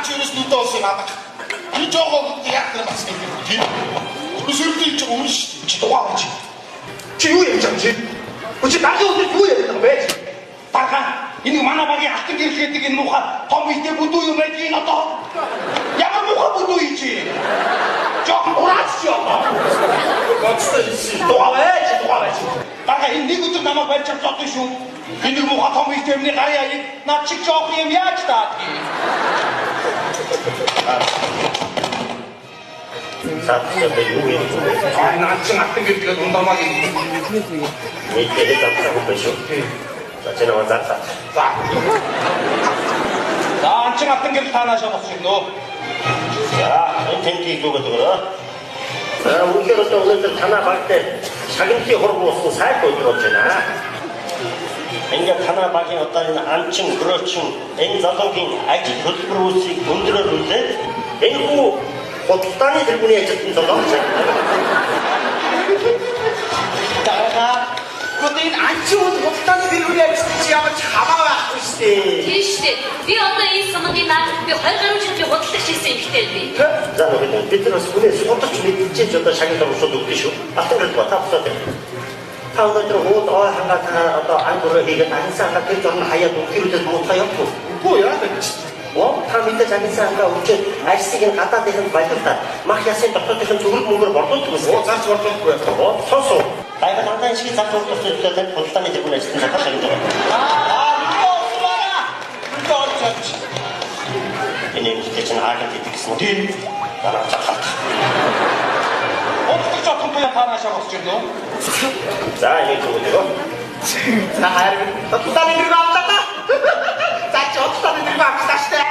чи ерөөс нүдэ олсон надад. Би жоогоо яг тэр бас нэг юм. Тийм. Өсөлтөө чи өмнө шүү. Чи дугаа чи. Чи юу ярьж байгаа юм чи? Чи даргын өдөр юу яриад байгаа юм бэ? Дарга энэ манай багийн алтан гэрэл гэдэг энэ муухай том ихтэй бүдүү юм байдгийг одоо. Ямар муухай бүдүү юм чи? Жохон ураач чи одоо. Гоцтой хийсэн. Дугаа бай чи дугаа бай чи. Дарга энэ нэг өдөр намайг барьж авч зодсон шүү. Энэ муухай том ихтэй юмны гарын аяыг над чиг жоох юм яаж таадгийг. За тэгэхээр юу юм бэ? Аа наад чин алтан гэрэл гэдэг ундамаг юм. Нийтдээ завсаагүй байх шүү. За чи нөгөө зарлаа. За. За анчин алтан гэрэл танаашаа босч ирнэ. За энэ тэмдгийг юу гэдэг вэ? За үнэхээр одоо өнөөдөр танаа баг дээр шагналын хург уусан сайхан өдөр болж байна. Ингээд танаа багийн одоо энэ анчин, гөрөөчин, энэ залуугийн ажил хөдөлмөр үйлсийг өндрөөр үлээд энэ хүү худалдааны тэргүүний ажилтан залуу шагнал. Дарга. Гэхдээ энэ анчин хүн худалдааны тэргүүний ажилтан чи ямар ч хамаа байхгүй шүү дээ. Тийм шүү дээ. Би одоо энэ сумгийн наад би 20 гаруй жил би худалдагч хийсэн эмэгтэй би. За нөгөө бид нар бас хүнээс судалж мэдчихэж одоо шагнал уушууд өгдөө шүү. Алтан гэрэл ба та босоод ир. Та өнөөдөр ууд ой хангаа та одоо ан гөрөө хийгээд агнсан хангаа тэр зурна хаяад үнхэр үлдээд муутгаа явахгүй. Үгүй яа гэж. Оо та мэдээж агнсан хангаа өгчөөд арьсыг нь гадаадынх нь боловтаад мах ясын дотоодынх нь төгрөг мөнгөөр борлуулдаг гэсэн. Оо зарч борлуулахгүй. Оо сонсоо. Байгаль хангаан шиг зарч борлуулсан төлөө танд худалдааны тэргүүний ажилтан залуу шагнаж байгаа. Аа, нүдэ олсон байна. Нүдэ олж олж. Энэ эмэгтэй чинь хааганд идэг гэсэн үү? Тийм. Дараа чалаад. Худалдагч отхон туяа танаашаа босч ирнэ. За энийг зүгөө. За хайр минь. Худалдааны тэргүү авлаа та. За чи худалдааны тэргүү авчлаа шүү дээ.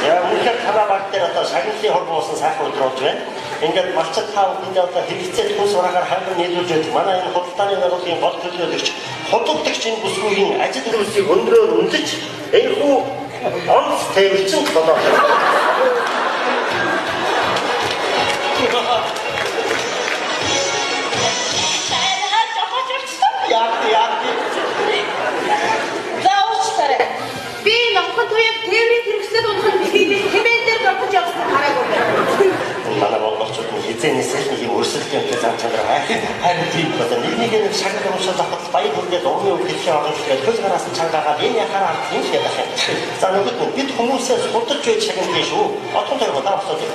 Я үнэхээр танаа баг дээр одоо шагналын хор буусан сайхан өдөр болж байна. Ингээд малчид та бүхэндээ одоо хэрэгцээ түнс ураагаар ханган нийлүүлж байдаг. Манай энэ худалдааны байгууллагын гол төлөөлөгч худалдагч энэ бүсгүйн ажил үйлсийг өндрөөр үнэлж энэхүү онц тээвэрчин болоо. Тайлгаа жохож авчихсан. Яг яг. За уучлаарай. Би номхон туяаг тээврийн хэрэгслэл унах нь бэлгийн хэмээн дээр дордож явсан хараагүй байна. Манай монголчууд нь хизээнээс л нэг юм өрсөлдөөнтэй зам чанар байх. Харин тийм. Одоо нэг нэг нэг шагнал уушаад авахд баяр хүргээд урмын үг хэлхийн оронд тэгээд хөл гараас нь чангаагаад энэ яхаар авах юм шиг байх юм. За нөгөөд нь бид хүмүүсээс худалж байж шагналын шүү. Отон тойргоо та босоод ир.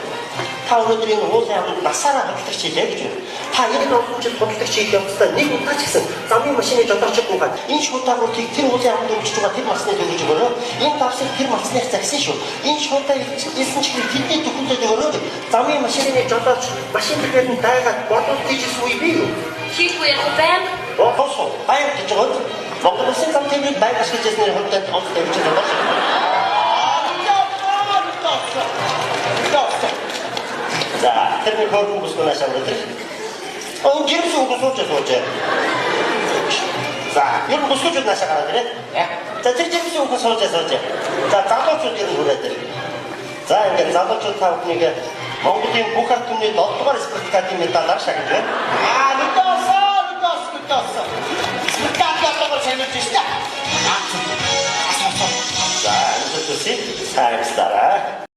Та өнөөдөр энэ уулын амд насаараа худалдагч хийлээ гэж байна. Та энэ олон жил худалдагч хийх явцдаа нэг удаа ч гэсэн замын машины жолоочд муугаад энэ шуудаагуутыг тэр уулын амд өмчөж байгаа тэр масны төгөж өгөөрэй. Энэ давсыг тэр масных загсан шүү. Энэ шуудаа илсэн чихэр тэдний төхөлдөд өгөөрэй. Замын машины жолооч машин тэргээр нь дайгаад борлуулалт хийжсэн үе бий юу? Хийхгүй яг байнга Боосоо баяр гэж байгаа. Монгол улсын зам тээврийг байнга ашиглаж байсны хувьд онц тавьж байгаа шүү. Нүдэ олсон. Нүдэ олсон. Нүдэ олсон. За, тэр нэг хөөрхөн бүсгүүнээс аваад ир. Он жирэмсэн хүн сууж сууж. За, ер нь бүсгүүчүүд наашаа гараад ирээ. За, тэр жирэмсэн хүн сууж сууж. За, залуучууд ер нь хүрээд ир. За, ингээд залуучууд та бүхнийг Монголын бүх ард түмний 7 дугаар спартакиадын медалаар шагнаж байна. Аа, нүдэ олсон. Нүдэ олсон. Нүдэ олсон. Спектакль одоо шагналж шүү дээ. За, энэ төсөө сайн стараа.